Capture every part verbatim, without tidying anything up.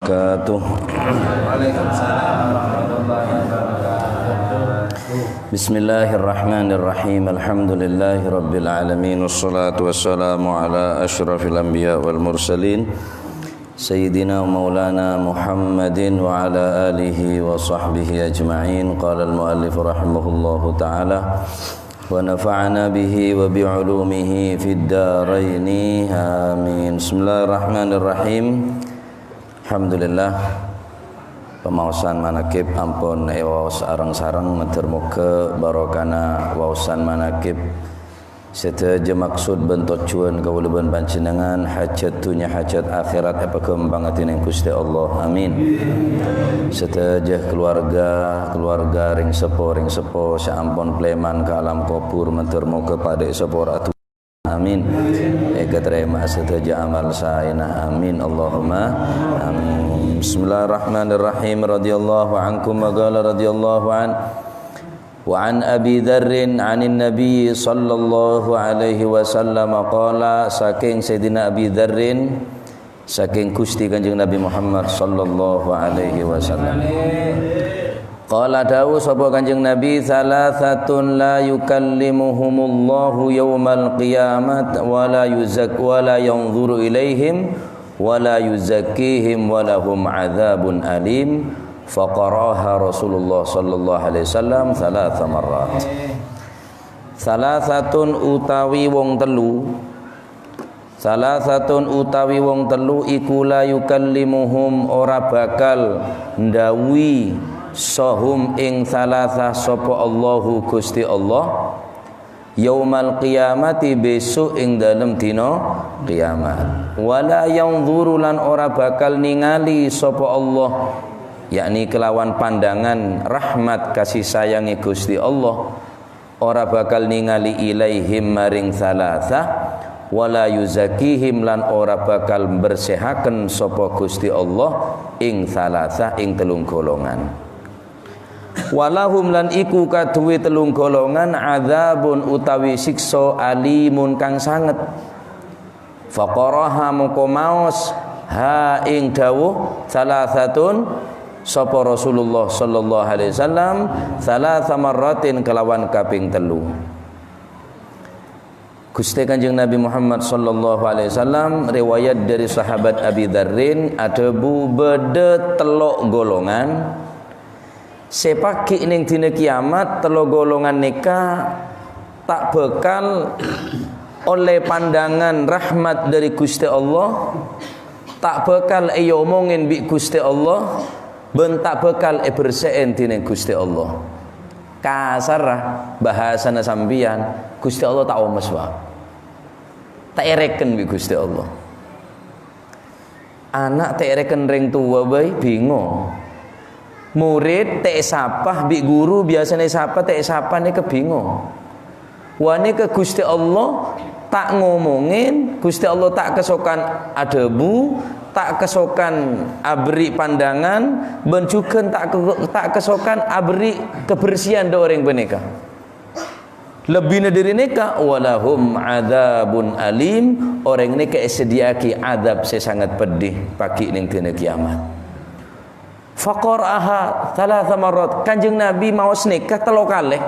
وبركاته. بسم الله الرحمن الرحيم. الحمد لله رب العالمين، والصلاة والسلام على أشرف الأنبياء والمرسلين، سيدنا ومولانا محمد وعلى آله وصحبه أجمعين. قال المؤلف رحمه الله تعالى، ونفعنا به وبعلومه في الدارين. آمين. بسم الله الرحمن الرحيم. Alhamdulillah, pamaosan manakib ampon èwaos areng-sareng, mandhâr moghâ barokana waosan manakib sadhâjâ maksud bân tojjhuwân kaulâ bân panjhennengngan, hajat dhunnya, hajat akhèrat èpaghâmpanga dhinèng Ghustè Allah. Amin. Sadhâjâ kaluarga, kaluarga rèng seppo, rèng seppo sè ampon palèman ka alam kobhur, mandhâr moghâ padâ èsapora. Amin. Èkatarèma sadhâjâ amal saèna. Amin. Allahumma amin. Bismillahirrahmanirrahim. Radhiyallahu ankum wa qala radhiyallahu an. Wa an Abi Dzarrin anin Nabi sallallahu alaihi wasallam qala, saking Sayyidina Abi Dzarrin, saking Ghustè Kanjeng Nabi Muhammad sallallahu alaihi wasallam. Qala, dawuh sapa Kanjeng Nabi, "Tsalasatun la yukallimuhumullahu yaumal qiyamah wa la yuzak-, wa la yanzuru ilaihim wa la yuzakkihim wa lahum adzabun alim." Faqara'aha Rasulullah sallallahu alaihi wasallam tsalatsa marrat. Tsalasatun utawi wong tellu, Tsalasatun utawi wong tellu iku la yukallimuhum ora bakal ndhawuwi sohum ing tsalatsa sapa Allahu Ghustè Allah, yaumal qiyamati besok ing dalem dina kiamat. Wala yanzuru lan ora bakal ningali sapa Allah, yakni kelawan pandangan rahmat kasih sayange Ghustè Allah, ora bakal ningali ilaihim maring tsalatsa, wala yuzakkihim lan ora bakal mbersehaken sapa Ghustè Allah ing tsalatsa ing telung golongan. Walahum lan iku kaduwe telung golongan adzabun utawi siksa alimun kang sanget. Faqaraha mongko maos ha ing dawuh tsalasatun sapa Rasulullah sallallahu alaihi wasallam tsalatsa marratin kelawan kaping tellu. Ghustè Kanjeng Nabi Muhammad sallallahu alaihi wasallam riwayat dari sahabat Abi Dzarrin adhâbu bâdâ tello' golongan sè paggi' neng dina kiamat, tello' golongan nèka ta' bhâkal ollè pandangan rahmat dhâri Ghustè Allah, ta' bhâkal èomongè bi' Ghustè Allah, bân ta' bhâkal èberse'è dhinèng Ghustè Allah. Kasarra bhâsana sampèyan, Ghustè Allah ta' omes, Pak. Ta' èrèken bi' Ghustè Allah. Ana' ta' èrèken rèng towa bhâi bingong. Morèd ta' èsapa bi' guru, biyasana èsapa ta' èsapa nèka bingong. Wa nèka Ghustè Allah ta' ngomongè, Ghustè Allah ta' kasokan adhâbu, ta' kasokan aberri' pandangan, bân jhughân ta' ka-, ta' kasokan aberri' kabersèyan dâ' orèng panèka. Lebbina dhâri nèka, walahum adzabun alim, orèng nèka èsadhiyâ'aghi adzab sè sanget peddhi paggi' neng dina kiamat. Faqara'aha tsalatsa marrat, Kanjeng Nabi maos nèka tello kalè.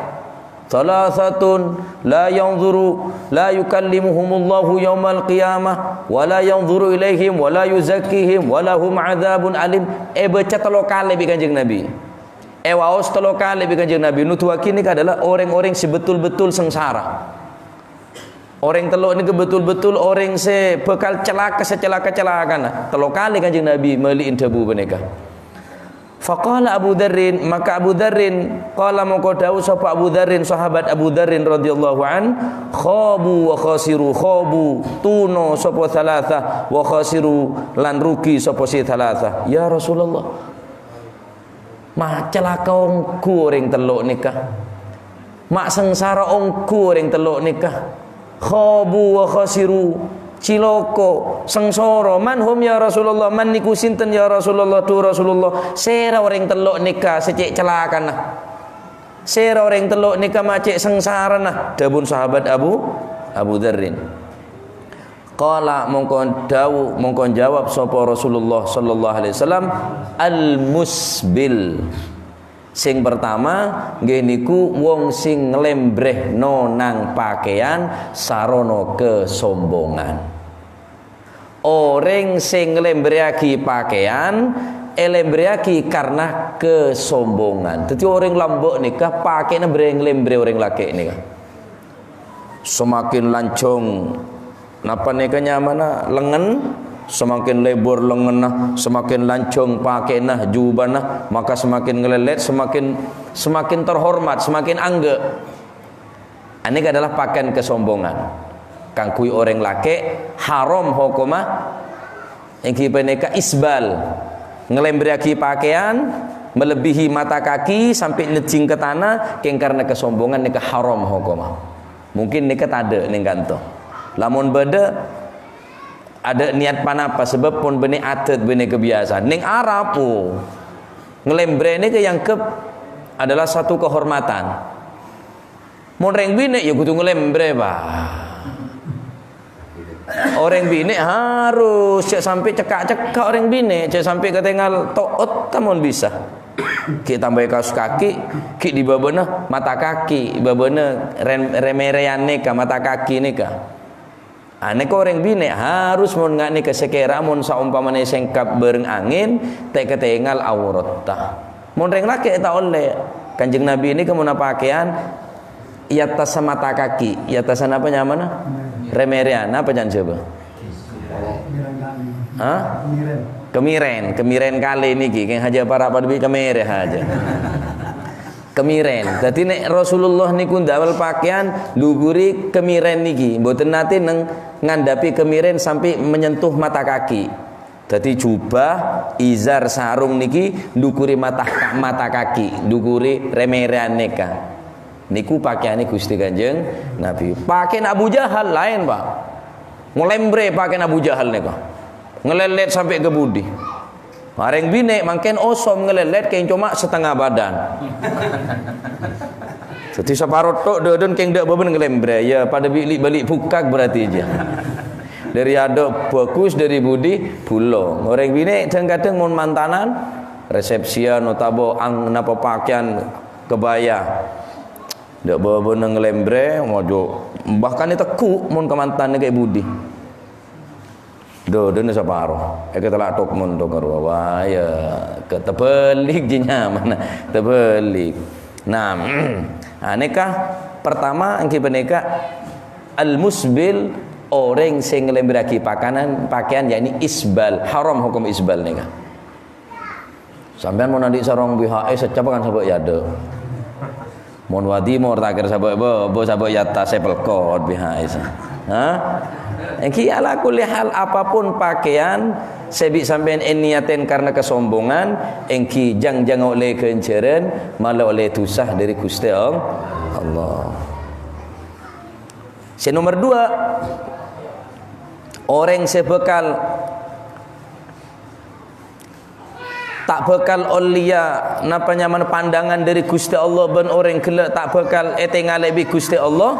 Tsalasatun la yanzuru, la yukallimuhumullahu yaumal qiyamah, wa la yanzuru ilaihim, wa la yuzakkihim, wa lahum adzabun alim. Èbâca tello kalè bi' Kanjeng Nabi. Èwaos tello kalè bi' Kanjeng Nabi, nuduwaghi nèka adalah orèng-orèng sè betul-betul sangsara. Orèng tello' nèka betul-betul orèng sè bhâkal calaka, sè calaka-calakana. Tello kalè Kanjeng Nabi mali'in dhâbu panèka. Faqala Abu Dzarrin, maka Abu Dzarrin, qala mongko dawuh sapa Abu Dzarrin, sahabat Abu Dzarrin radhiyallahu an, "Khabu wa khasiru, khabu, tuno sapa tsalatsa, wa khasiru, lan rugi sapa sè tsalatsa." Ya Rasulullah, Ma' calaka ongghu orèng tello' nèka. Ma' sangsara ongghu orèng tello' nèka. Khabu wa khasiru. Ciloko, sangsara. Man hum ya Rasulullah? Man niku sinten ya Rasulullah? Dhu Rasulullah, sèra orèng tello' nèka sè cè' calakana? Sèra orèng tello' nèka ma' cè' sangsarana? Dhâbuna sahabat Abu, Abu Dzarrin. Qala, mongko dawu, mongko jawab sapa Rasulullah sallallahu alaihi wasallam, "Al-musbil." Sing pertama, nggih niku wong sing nglembrehno nang pakaian sarana kesombongan. Orèng sing nglèmbrèyaghi pakèyan, èlèmbrèyaghi karna kasombongan. Dhâddhi orèng lambâ' nèka pakèna bhârâng nglèmbrè orèng lakè' nèka. Semakin lanjhâng, napa nèka nyamana, lengen, semakin lebur lengenna, semakin lanjhâng pakèna, jubahna, maka semakin nglèlèt, semakin, semakin terhormat, semakin anggè'. Anèka adalah pakèyan kasombongan. Kaangghuy orèng lakè', haram hokomma, èngghi panèka isbal. Nglèmbrèyaghi pakèyan melebihi mata kaki sampè' nejjing ka tana, kèng karna kasombongan nèka haram hokomma. Mungkin nèka tadâ' nèng kanto. Lamon bâdâ, adâ' niat panapa, sabâb pon bânnè adât, bânnè kabiyasaan. Nèng Arab, oh, nglèmbrè nèka èangghep adalah satu kehormatan. Mon rèng binè' ya kodhu nglèmbrè, Pak. Orèng binè' harus jhâ' sampè' cekka'-cekka' orèng binè', jhâ' sampè' katèngal to'ot ta' mon bisa. Ghi' tambâi kaos kaki, ghi' è bâbâna mata kaki, bâbâna rem-, remèrèyan nèka, mata kaki nèka. Anèka orèng binè' harus mon nga' nèka sakèra mon saompamana èsengkap bhâreng angèn, ta' katèngal auratta. Mon rèng lakè' ta' ollè. Kanjeng Nabi nèka mon apakèyan, è attassa mata kaki. È attassa napa nyamana? Remèrèyan. Napa can Jhâbâ? Hah? Kemèrèn. Kemèrèn kalè nèka. Kèng hajâ para' padâ bi' kemèrèn hajâ. Kemèrèn. Dhâddhi nèk Rasulullah nèko ndâmel pakèyan, dhughuri kemèrèn nèka. Mboten natè neng ngadhâbi kemèrèn sampè' menyentuh mata kaki. Dhâddhi jubah, izar, sarong nèka dhughuri mata ka-, mata kaki, dhughuri remèrèyan nèka. Nèko pakèyanna Ghustè Kanjeng Nabi. Pakèyanna Abu Jahal laèn, Pak. Nglèmbrè pakèyanna Abu Jahal nèka. Nglèlèt sampè' ka budi. Orèng binè' mangkèn osom nglèlèt kèng coma satengnga bâdân. Dhâddhi saparo tho' dâdân kèng dâ' bâbâna nglèmbrè. Ya, padâ bi' li-, bâli' bukak berarti jâ. Dhâri adâ' bhâghus, dhâri budi bulâ. Orèng binè' dhâng-kadhâng mon mantanan, resepsian otabâ ang-, napa pakèyan kebaya. Dâ' bâbâna nglèmbrè, ngojo'. Bahkan ètegghu' mon kamantanna kè budi. Dâdânna saparo. Èkatellak thok-monthok rowa. Wah, ya, ke-, tebâlik jâ nyamana. Tebâlik. Nah, anèka pertama èngghi panèka al-musbil, orèng sè nglèmbrèyaghi pakanan, pakèyan, yakni isbal. Haram hokom isbal nèka. Sampèyan mon andi' sarong B H S, saccapa kan sabâ' è adâ'. Mon wadi mor takèr sabâ', bâ, bâ sabâ' è attas è pelkot B H S. Hah? Èngghi ala kulli hal, apapun pakèyan sè bi' sampèyan èniyatè karna kasombongan, èngghi jhâng-jhâng ollè ghânjhârân, mala ollè dhusa dhâri Ghustè All-, Allah. Sè nomer duwâ', orèng sè bhâkal ta' bhâkal ollèya napa nyamana pandangan dhâri Ghustè Allah bân orèng ghellâ' ta' bhâkal ètengalè bi' Ghustè Allah.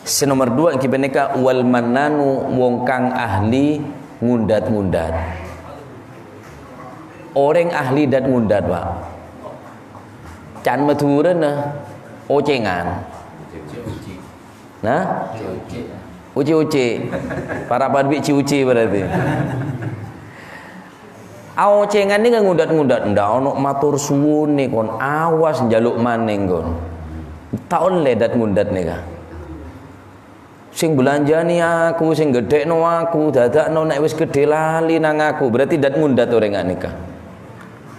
Sè nomer duwâ' èngghi panèka wal mannanu, wong kang ahli ngundat-ngundat. Orèng ahli dat-ngundat, Pak. Can Madhurâna, ocèngan. Nah? Uci-uci. Para' padâ bi' ci-uci berarti. Aocèngan nèka ngundat-ngundat. Ndak ono mator suwunè, kon. Awas njaluk manèng, kon. Ta' ollè dat-ngundat nèka. Sing belanjani aku, sing gedhe'no aku, dadakno nek wis gedhe lali nang aku. Berarti dat-ngundat orèng nèka.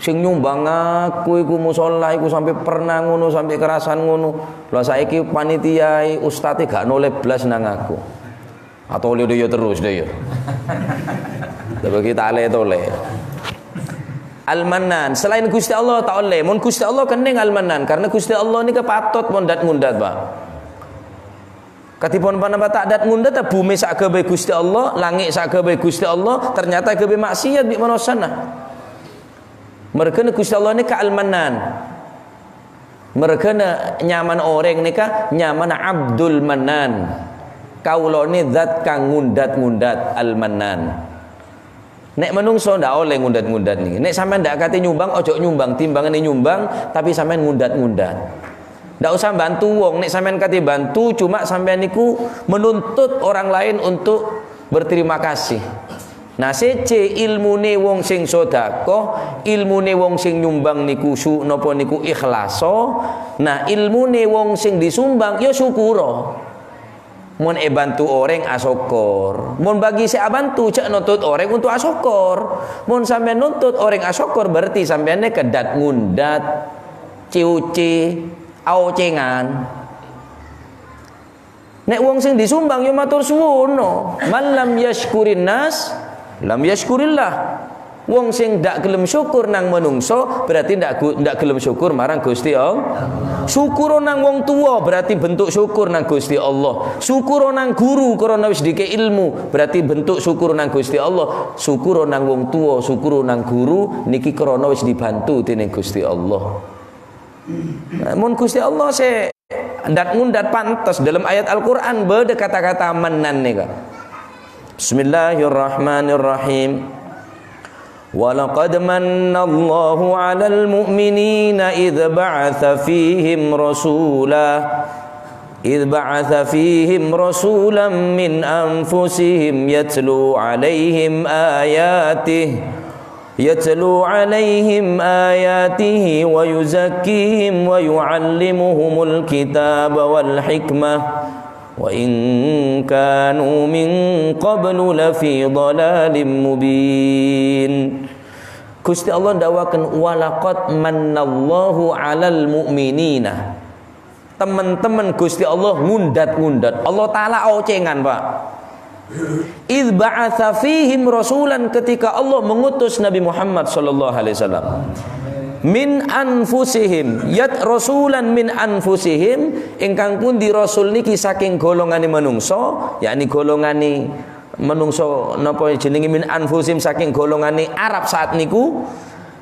Sing nyumbang aku iku musala iku sampe pernah ngono, sampe kerasan ngono. Lah saiki panitia, ustadz e gak nolè blas nang aku. Atolè dheya terus, dheya. Tapi kita ale tolè. Al-Mannan, selain Gusti Allah ta' ollè. Mon Gusti Allah kennèng Al-Mannan, karena Gusti Allah nèka patot mon dat-ngundat, Pak. Kadhi pon panapa ta' dat-ngundat, bhumè saghâbây Gusti Allah, langngè' saghâbây Gusti Allah, ternyata ghâbây maksiat bi' manossana. Mergana Gusti Allah nèka Al-Mannan. Mergana nyamana orèng nèka nyamana Abdul Mannan. Kaulâ nè zat kang ngundat-ngundat, Al-Mannan. Nè' manongso ndak ollè ngundat-ngundat nèka. Nè' sampèyan ndak akadhi nyumbang, ojo nyumbang, timbanganè nyumbang, tapè sampèyan ngundat-ngundat. Ndak osa bantu wong, nè' sampèyan kadhi bantu, coma sampèyan niku menuntut orang lain untuk berterima kasih. Nah, sèjjè ilmunè wong sè sodako, ilmunè wong sè nyumbang niku su-, napa niku ikhlaso. Nah, ilmunè wong sè disumbang, ya syukuro. Mon èbantu orèng, asokkor. Mon bagi sè abantu, jhâ' nontut orèng untuk asokkor. Mon sampèyan nontut orèng asokkor, berarti sampèyan nèka dat-ngundat, cè-ocè, aocèngan. Nè' wong sè disumbang, ya mator suwun, no. "Man lam yasykurin nas, lam yasykurillah." Wong sè ndak gelem syukur nang manongso, berarti ndak gu-, ndak gelem syukur marang Gusti Allah. Syukuro nang wong tuwa, berarti bentuk syukur nang Gusti Allah. Syukuro nang guru, krana wis dikè ilmu, berarti bentuk syukur nang Gusti Allah. Syukuro nang wong tuwa, syukuro nang guru, nèka krana wis dibantu dèning Gusti Allah. Nah, mon Gusti Allah sè dat-ngundat, pantes dalam ayat Al-Qur'an bâdâ kata-kata mannan nèka. Bismillahirrahmanirrahim. "Wa laqad mannallahu 'alal mu'minina idz ba'atsa fihim rasula, idz ba'atsa fihim rasulan min anfusihim yatlu 'alaihim ayatihi." "Yatlu 'alaihim ayatihi wa yuzakkihim wa yu'allimuhumul kitaba wal hikmah, wa in kanu min qablu lafi dhalalim mubin." Gusti Allah ndhâwâken, "Wa laqad mannallahu 'alal mu'minina." Temen-temen Gusti Allah ngundat-ngundat. Allah Ta'ala ocèngan, Pak. "Idz ba'atsa fihim rasulan," ketika Allah mengutus Nabi Muhammad sallallahu alaihi wasallam. "Min anfusihim," yat rasulan min anfusihim, ingkang pundi rasul niki saking golonganè manungsa, yakni golonganè manungsa napa jenenge min anfusihim, saking golonganè Arab saat niku.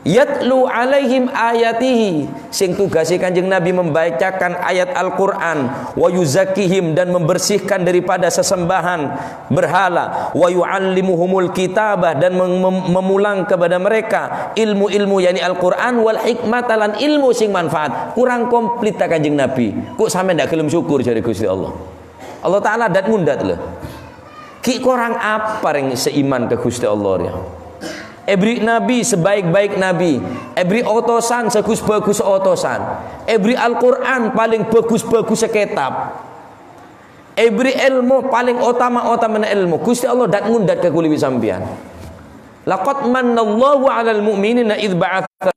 "Yatlu 'alaihim ayatihi," sing tugasè Kanjeng Nabi membacakan ayat Al-Qur'an, "wa yuzakkihim," dan membersihkan daripada sesembahan berhala, "wa yu'allimuhumul kitabah," dan mem-, mem-, memulang kepada mereka ilmu-ilmu, yakni Al-Qur'an, "wal hikmata," lan ilmu sing manfaat. Kurang komplit ta' Kanjeng Nabi? Kok sampèyan ndak gelem syukur, jârè Gusti Allah. Allah Ta'ala dat-ngundat, lho. Ghi' korang apa rèng sè iman ka Gusti Allah rèya? Èberri' nabi sebaik-baik nabi, èberri' otosan segus-bagus otosan, èberri' Al-Qur'an palèng bagus-bagus kètab, èberri' èlmo palèng otama-otamana èlmo. Gusti Allah dat-ngundat ka kaulâ bi' sampèyan. "Laqad mannallahu 'alal mu'minina idz ba'atsa,"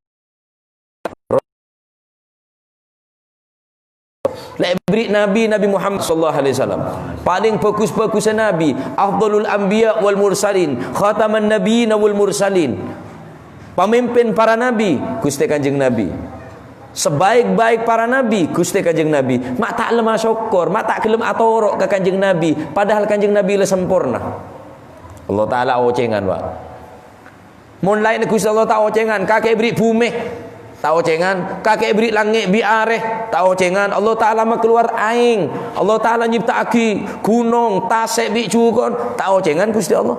la èberri' Nabi, Nabi Muhammad sallallahu alaihi wasallam. Palèng bagus-bagusnya Nabi, afdhalul anbiya wal mursalin, khataman nabiyina wal mursalin. Pamimpin para nabi, Gusti Kanjeng Nabi. Sebaik-baik para nabi, Gusti Kanjeng Nabi. Ma' ta' lem asokkor, ma' ta' gelem atoro' ka Kanjeng Nabi, padahal Kanjeng Nabi la samporna. Allah Ta'ala ocèngan, Pak. Mon laènna Gusti Allah ta' ocèngan, kakè èberri' bhumè, ta' ocèngan, kakè èberri' langngè' bi' arè, ta' ocèngan. Allah Ta'ala makalowar aèng, Allah Ta'ala nyipta'aghi ghunong, tasè' bi' jhughân, ta' ocèngan Gusti Allah.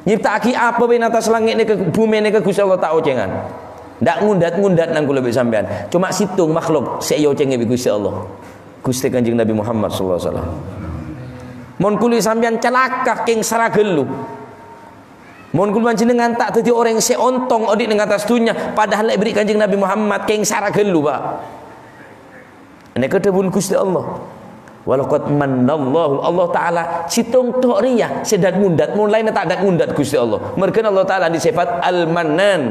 Nyipta'aghi apa bân attas langngè' nèka, bhumè nèka Gusti Allah ta' ocèngan. Ndak ngundat-ngundat nang kaulâ bi' sampèyan. Coma sèttong makhluk sè èocèngè bi' Gusti Allah. Gusti Kanjeng Nabi Muhammad sallallahu alaihi wasallam. Mon kaulâ sampèyan calaka, kèngsara ghâllu. Mon kaulâ panjhennengngan ta' dhâddhi orèng sè ontong odi' neng attas dhunnya, padahal èberri' Kanjeng Nabi Muhammad kèngsara ghâllu, Pak. Nèka dhâbuna Gusti Allah. "Walaqad mannallahu," Allah Ta'ala sèttong tok rèya sè dat-ngundat, mon laènna ta' dat-ngundat Gusti Allah. Merghâna Allah Ta'ala andi' sèfat Al-Mannan.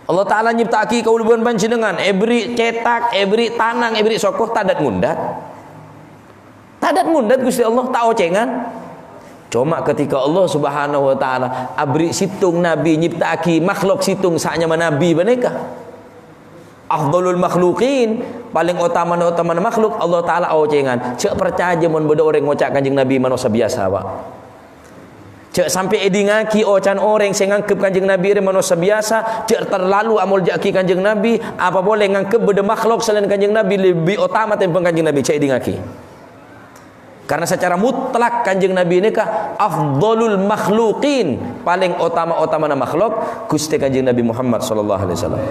Allah Ta'ala nyipta'aghi kaulâ bân panjhennengngan, èberri' cètak, èberri' tanang, èberri' soko, ta' dat-ngundat. Ta' dat-ngundat Gusti Allah, ta' ocèngan. Coma ketika Allah Subhanahu wa Ta'ala aberri' sèttong nabi, nyipta'aghi makhluk sèttong sè anyama nabi panèka. Afdhalul makhluqin, palèng otamana-otamana makhluk, Allah Ta'ala ocèngan. Jhâ' parcajâ mon bâdâ orèng ngoca' Kanjeng Nabi manossa biyasa, Pak. Jhâ' sampè' èdingngaghi oca'na orèng sè nganggep Kanjeng Nabi rè manossa biyasa, jhâ' terlalu amolja'aghi Kanjeng Nabi, apa polè nganggep bâdâ makhluk salaèn Kanjeng Nabi lebbi otama tèmbhâng Kanjeng Nabi, jhâ' èdingngaghi. Karena secara mutlak Kanjeng Nabi nèka afdhalul makhluqin, palèng otama-otamana makhluk, Ghustè Kanjeng Nabi Muhammad sallallahu alaihi wasallam.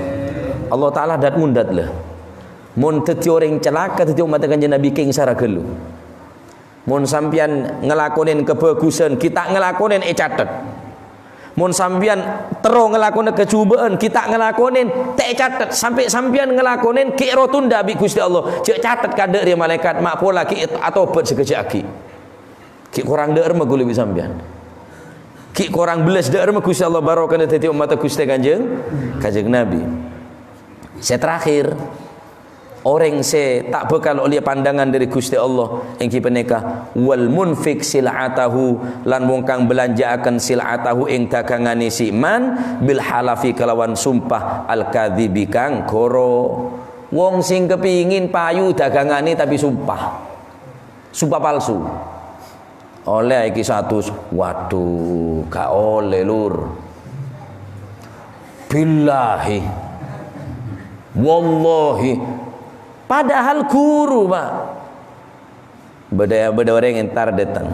Allah Ta'ala dat-mondat, lè. Mon dhâddhi orèng calaka, dhâddhi ommaddhâ Kanjeng Nabi, kèng sara ghâllu. Mon sampèyan ngalakonè kabhâghusân, ghi' ta' ngalakonè ècatet. Mon sampèyan terro ngalakonè kajhubâ'ân, ghi' ta' ngalakonè, ta' ècatet. Sampè' sampèyan ngalakonè, ghi' èro tunda bi' Ghustè Allah. Jhâ' catet kandhâ' rèya malaèkat, ma' pola ghi' atobat sakejjhâ' aghi'. Ghi' korang dhâ'remma ghulâ bi' sampèyan. Ghi' korang bellas dhâ'remma Ghustè Allah barokana dhâddhi ommaddhâ Ghustè Kanjeng, Kanjeng Nabi. Sè terakhir, orèng sè ta' bhâkal ollè pandangan dhâri Ghustè Allah, èngghi panèka, "Wal munfiq sil'atahu," lan wong kang belanja'aken sil'atahu ing daganganè si man, "bil halafi," kalawan sumpah, "al-kadzibi," kang ghâro. Wong sè kepingin payu daganganè tapè sumpah. Sumpah palsu. Ollè iki satus. Waduh, gak ollè, Lur. Billahi. Wallahi. Padahal ghuru, Pak. Bâdâ, bâdâ orèng entar dâteng.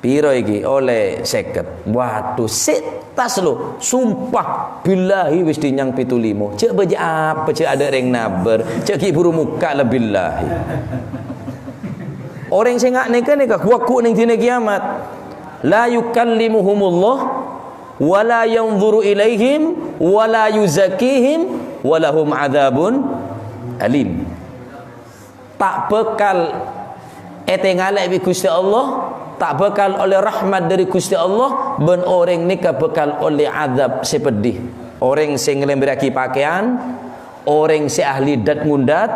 "Piro iki?" "Ollè sèket." "Waduh, sè tas, lo." "Sumpah, billahi wis dinyang pètto limo." Jhâ' bâjâ apa, jhâ' adâ' rèng nabâr. Jhâ' ghi' buru mokka' la, billahi. Orèng sè nga' nèka, nèka ghu-, ghu neng dina kiamat. "La yukallimuhumullah, wa la yanzuru ilaihim, wa la yuzakkihim, wa lahum adzabun alim." Ta' bhâkal ètengalè bi' Ghustè Allah, ta' bhâkal ollè rahmat dhâri Ghustè Allah, bân orèng nèka bhâkal ollè adzab sè peddhi. Orèng sè ngalèmbârraghi pakèyan, orèng sè ahli dat-ngondat,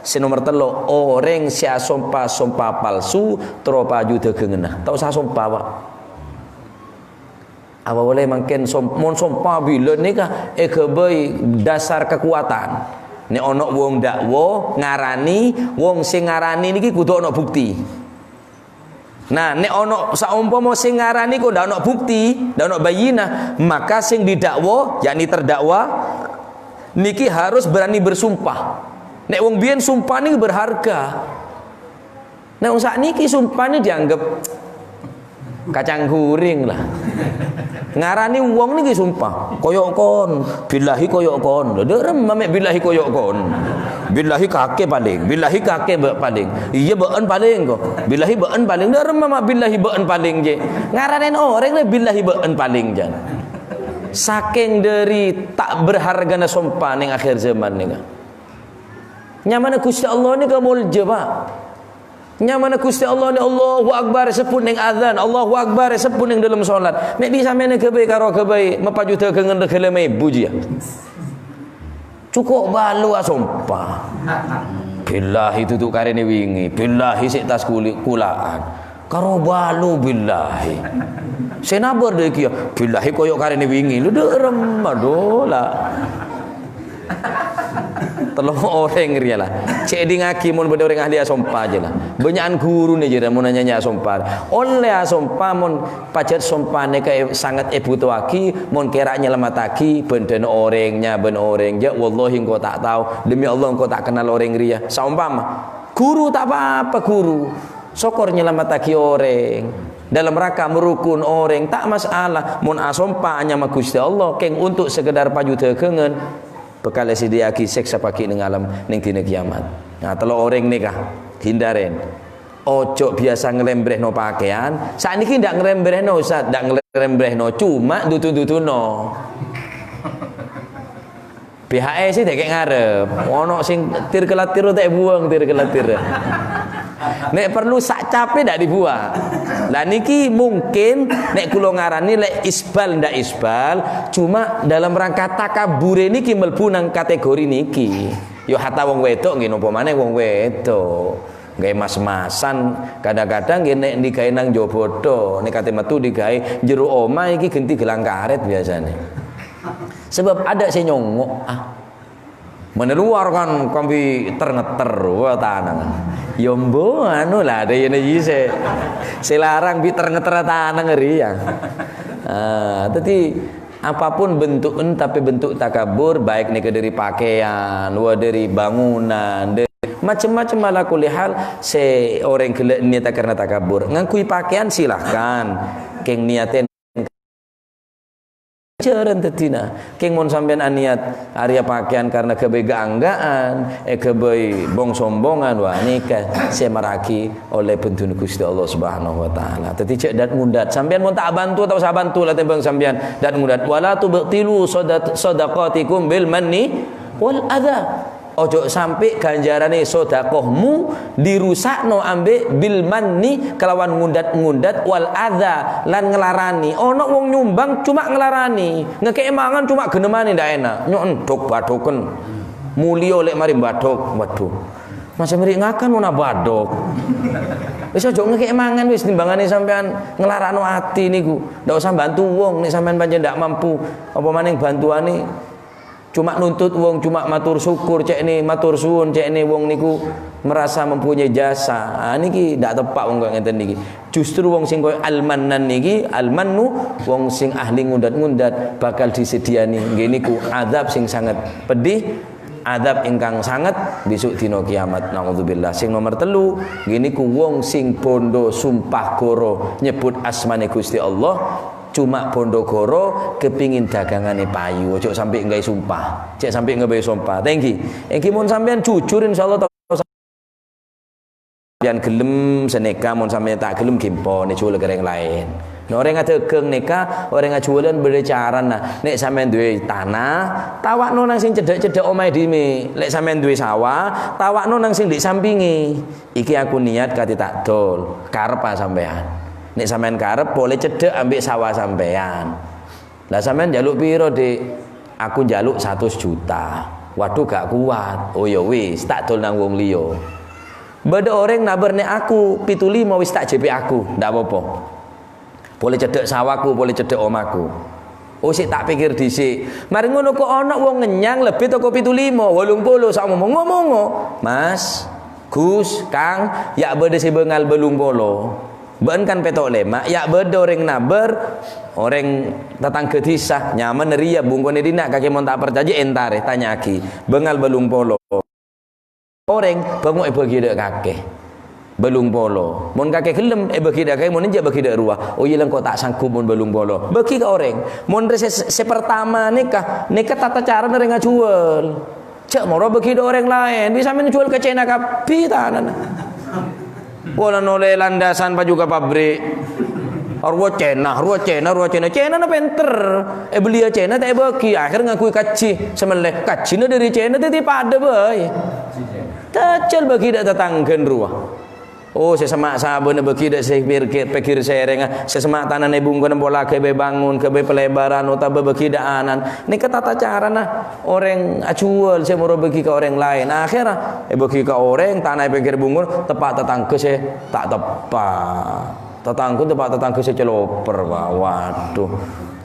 sè nomer tello', orèng sè asompa-sompa palsu, terro paju dâgânganna. Ta' osa sompa, Pak. Apa polè mangkèn som-, mon sompa bilân nèka èghâbây dasar kakowadhân. Nè' onok wong dakwa, ngaranè, wong sè ngaranè nèkè kodhu onok bukti. Nah, nè' onok, saompama sè ngaranè kok ndak onok bukti, ndak onok bayyinah, maka sè didakwa, yakni terdakwa, nèkè harus berani bersumpah. Nè' wong biyèn sompa nèkè berharga. Nè' wong saknèkè sompa nè dianggep kacang goreng la. Ngaranè wong nèkè sompa, "Koyo' kon, billahi koyo' kon." Lho, dâ'remma mè' billahi koyo' kon. "Billahi kakè palèng, billahi kakè bâ-, palèng." "Iyâ bâ'ân palèng ko." "Billahi bâ'ân palèng." Dâ'remma ma' billahi bâ'ân palèng jè. Ngaranè orèng lè billahi bâ'ân palèng jân. Sakèng dhâri ta' berhargana sompa neng akhir zaman nèka. Nyamana Ghustè Allah nèka molja, Pak. Nyamana Ghustè Allah nè Allahu Akbar èsebbhut neng adzan, Allahu Akbar èsebbhut neng dâlem solat. Mè' bisa mènè ghâbây karo ghâbây mapaju dâgângan regghâ lèma èbu jiyâ. Cokop bâlu asompa. "Billahi dudu karèna bingè, billahi sè tas kuli-, kula'an." Karo bâlu, "Billahi." Sè nabâr dâ' kèya, "Billahi koyo' karèna bingè." Lho, dâ'remma, dhu, la. Tello' orèng rèya, la. Cè' èdingngaghi mon bâdâ orèng ahli asompa jiyâ, la. Bânnya'an ghuruna jiyâ, mon nya-, nya asompa. Ollè asompa mon pajhât sompa nèka è-, sanget èbhutoaghi, mon kèra nyalamettaghi bhândhâna orèng, nyabâna orèng. "Ya, wallahi engko' ta' tao. Demi Allah, engko' ta' kennal orèng rèya." Saompama, ghuru ta' pa-apa, ghuru. Sokor nyalamettaghi orèng. Dalam rangka marokon orèng, ta' masalah. Mon asompa anyama Ghustè Allah, kèng ontok sekedar paju dâgângan, bhâkal èsadhiyâ'aghi sèksa paghi' neng alem, neng dina kiyamat. Nah, tello' orèng nèka, hindarè. Ojo biasa nglèmbrèno pakèyan. Saknèkè ndak nglèmbrèno, Ustaz, ndak nglèmbrèno, cuma dudu-duduno. B H S sih dèkè' ngarep. Ono sing tir-kelatir ta' èbuwâng, tir-kelatir. Nèk perlu sak capè ndak dibuwâng. Lah niki mungkin nèk kula ngarani lè' isbal ndak isbal, cuma dalam rangka takabbure niki mlebu nang kategori niki. Yo hatta wong wedok nggih, napa manèh wong wedok. Nggak mas-masan, kadang-kadang nggih nèk digawe nang jaba tho, nèk kate metu digawe jero omah iki genti gelang karet biasane. Sebab ada sing nyongok, ah. Mene luar kan kambi ter-ngeter, wah, tanang. Ya mbo, anu lah, ada yang sè, sè larang bi ter-ngeter tanang ri ya. Ah, jadi apapun bentuk, tapi bentuk takabur, baik nèka dari pakaian, wah, dari bangunan, dari Macem-macem, ala kulli hal, sè orèng ghellâ' niyata karna takabbur. Ngangghuy pakèyan, silahkan. Kèng niyatè jhârân dhâddhina. Kèng mon sampèyan aniyat arèya pakèyan karna ghâbây ga'-angghâ'ân, èghâbây bong-sombongan, wah, nèka sè maraghi ollè bhenduna Ghustè Allah Subhanahu wa Ta'ala. Dhâddhi jhâ' dât-ngondât. Sampèyan mon ta' abhânto, ta' osa abhânto la tèmbhâng sampèyan dât-ngondât. "Wala tubtilu shada-, shadaqatikum bil manni wal adza." Ojo sampè' ghânjhârânna sodakohmu dirusakno ambè' bil manni kalawan ngondât-ngondât wal adza lan nglarani. Ana wong nyombang coma nglarani, ngakè'è mangan coma ghânemmanè ndak èna', nyo' endhuk badhoken. Mulio lè' marè badhok. Waduh. Masa mèrè ngakan mon abadhok. Wis ojo ngakè'è mangan wis, timbanganè sampèyan nglarano atè niku. Ndak osa bhânto wong nèk sampèyan pancèn ndak mampu. Apa manèng bhântowanè coma nuntut wong, coma mator sokkor ca'na, mator suwun ca'na wong niku merasa mempunyai jasa. Ah, niki ndak teppa' wong kaya ngèten niki. Justru wong sing kaya Al-Mannan niki, Al-Mannu, wong sing ahli ngondât-ngondât, bakal disèdhiyâni ngghi niku adzab sing sanget pedhi, adzab ingkang sanget bhâsuk dina kiamat. Naudzubillah. Sing nomer tellu, ngghi niku wong sing bhândhâ sumpah ghâro nyebbhut asmanè Ghustè Allah, coma bhândhâ ghâro kepingin daganganè payu, ojo sampè' nggâi sumpah. Cè' sampè' nggâi sumpah. Tèngghi. Èngghi mon sampèyan jujur, insyaallah ta-, sampèyan ghellem sanèka, mon sampèyan ta' ghellem ghi' empon, èjhuwâl ka orèng laèn. Nah, orèng adhâghâng nèka, orèng ajhuwâlân bâdâ carana. Nèk sampèyan duwè tana, tawa'no nang sing cedhâk-cedhâk omahè dhimè'. Lè' sampèyan duwè sawa, tawa'no nang sing dhi' sampingngè. Iki aku niyat kadhi ta' dol, karebbhâ sampèyan. Nèk sampèyan karep, polè cedhâk ambè' sawa sampèyan. Lah, sampèyan njaluk piro, Dik? Aku njaluk satos juta. Waduh, gak kuat. Oh, ya wis, ta' dol nang wong liya. Bâdâ orèng nabâr nèk aku pètto limo, wis ta' jhâ' pè' aku, ndak apa-apa. Polè cedhâk sawaku, polè cedhâk omahku. Oh, sè ta' pèkkèr dhisi'. Marè ngono kok ana wong ngennyang lebbi toko pètto limo, wâllung polo, saomongo-mongo. "Mas, Gus, Kang, ya' bâdâ sè bângal bâllung polo." Bâ'ân kan pètto' lèma', ya' bâdâ orèng nabâr, orèng tatangghâ dhisa, nyamana rèya, bungkona dinna', kakè mon ta' parcajâ, èntarè, tanya'aghi. Bângal bâllung polo. Orèng, bângo èbâghi dâ' kakè. Bâllung polo. Mon kakè ghellem, èbâghi dâ' kakè, mon enjâ' bâghi dâ' rowa. Oh iyâ, la engko' ta' sanggup mon bâllung polo. Bâghi ka orèng. Mon rè sè, sè partama nèka, nèka tata carana orèng ajhuwâl. Jhâ' moro bâghi dâ' orèng laèn. Bisa mèn jhuwâl ka Cèna kabbhi tanana. Polana ollè landasan paju ka pabrik. Rowa Cèna, rowa Cèna, rowa Cèna. Cènana pènter. Èbelliyâ Cèna ta' èbâghi. Akhèr ngangghuy kajhi. Sè mellè kajhina dâri Cèna, dhâddhi padâ bhâi. Tajhâl bâghi dâ' tatangghâna rowa. Oh, sè semma' sabâna bâghi dâ' sè pèr-, pèggir sèrèngnga. Sè semma' tanana è bungkona pola ghâbây bângon, ghâbây palèbârân, otabâ bâghi dâ' ana'na. Nèka tata carana orèng ajhuwâl sè moro bâghi ka orèng laèn. Akhèrra èbâghi ka orèng, tana è pèggir bungkona teppa' tatangghâ sè ta' teppa'. Tatangghâ teppa' tatangghâ sè caloper, wa-, waduh.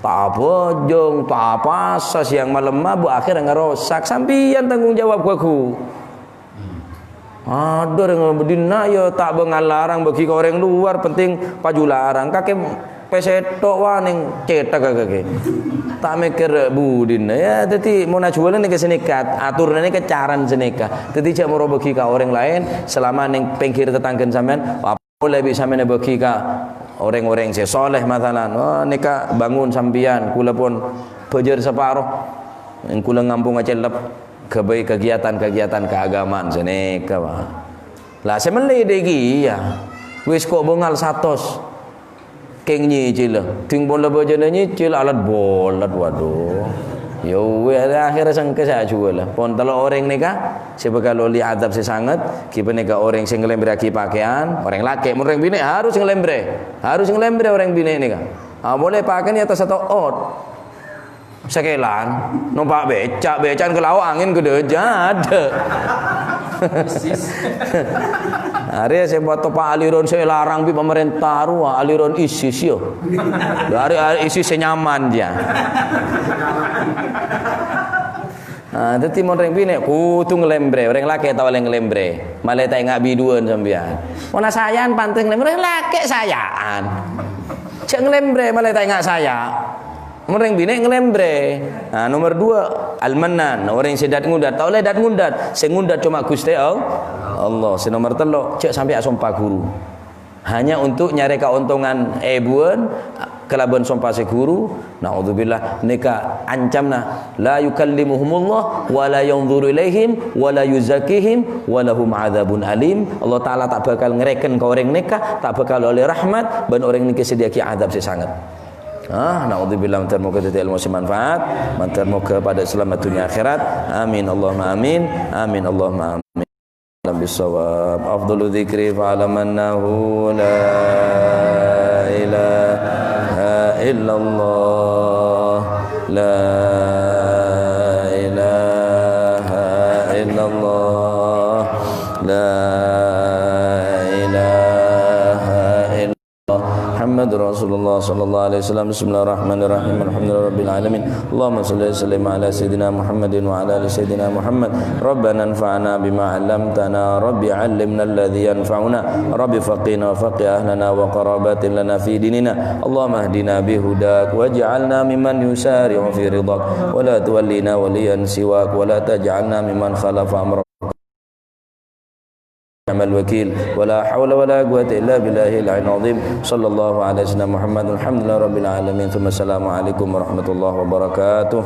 Ta' abhâjâng, ta' apasa, sèyang malem mabuk, akhèrra ngarosak. Sampèyan tanggung jawab, ghuwâ-ghu. Adhu, orèng budina ya ta' bângal larang bâghi ka orèng luar, penting paju larang. Kakè pèsètto' wa nèng cèthagghâ kakè. Ta' mèkkèr budina. Ya, dhâddhi mon ajhuwâlân nèka sanèka, atorra nèka carana sanèka. Dhâddhi jhâ' moro bâghi ka orèng laèn, salama nèng pèngghir tatangghâna sampèyan, polè bi' sampèyan èbâghi ka orèng-orèng sè soleh, masalan. Wah, nèka bângon sampèyan, kaulâ pon bâjâr saparo. Kaulâ ngampongnga cellep. Ghâbây kegiatan-kegiatan keagamaan sanèka, Pak. La, sè mellè dâ' kèya. Wis ko' bângal satos. Kèng nyicilla. Dhing pon la bâjâna nyicil, alat bolat, waduh. Ya wis, akhèrra sengka sè ajhuwâl. Pon tello' orèng nèka, sè bhâkal ollè adzab sè sanget, ghi panèka orèng sè nglèmbrèyaghi pakèyan, orèng lakè', mon orèng binè' harus nglèmbrè. Harus nglèmbrè orèng binè' nèka. Ah, polè pakèyan è attas sato'ot. Sakèlan, nompa' bèca', bèca'an ka lao' angèn ghâdhâjâ, adâ'. Arèya sè patoppa' aliran sè èlarang bi' pamarènta rowa, aliran ISIS, ya. Dâri, a-, ISIS sè nyaman, ya. Nah, dhâddhi mon orèng binè' kodhu nglèmbrè, orèng lakè' ta' ollè nglèmbrè. Malè ta' enga' biduwân sampèyan. Mon asaya'an pantes nglèmbrè, orèng lakè' saya'an. Jhâ' nglèmbrè, malè ta' enga' saya'. Mon rèng binè' nglèmbrè. Nah, nomer dua, Al-Mannan. Orèng sè dat-ngundat, ta' ollè dat-ngundat. Sè ngundat coma Ghustè All-, Allah. Sè nomer tello', jhâ' sampè' asompa ghuru. Hanya untuk nyarè kaontongan èbuwân kalabân sompa sè ghuru. Naudzubillah, nèka ancamna, "La yukallimuhumullah wa la yanzuru ilaihim wa la yuzakkihim wa lahum adzabun alim." Allah Ta'ala ta' bhâkal ngrèken ka orèng nèka, ta' bhâkal ollè rahmat, bân orèng nèka èsadhiyâ'aghi adzab sè sanget. Ah, naudzubillah, mandhâr moghâ dhâddhi èlmo sè manfaat, mandhâr moghâ padâ salamet dhunnya akhèrat. Amin, Allahumma amin. Amin, Allahumma amin. Alam bisawab. Afdalu dzikri fa'lam annahu la ilaha illallah. La ilaha illallah. La ilaha illallah. Muhammadur Rasulullah sallallahu alaihi wasallam. Bismillahirrahmanirrahim. Alhamdulillahirabbil alamin. Allahumma shalli wa sallim ala sayyidina Muhammadin wa ala ali sayyidina Muhammad. Rabbana anfa'na bima 'allamtana. Rabbi 'allimna alladzi yanfa'una. Rabbi faqqihna wa faqqih ahlana wa qarabatin lana fi dinina. Allahumma ihdina bi hudak waj'alna mimman yusari'u fi ridhak. Wa la tuwallina waliyan siwak. Wa la taj'alna mimman khalafa amrak. Ni'mal wakil. Wa la haula wa la quwwata illa billahil aliyyil azim. Sallallahu ala sayyidina Muhammad. Alhamdulillahi rabbil alamin. Tsumma assalamu alaikum warahmatullahi wabarakatuh.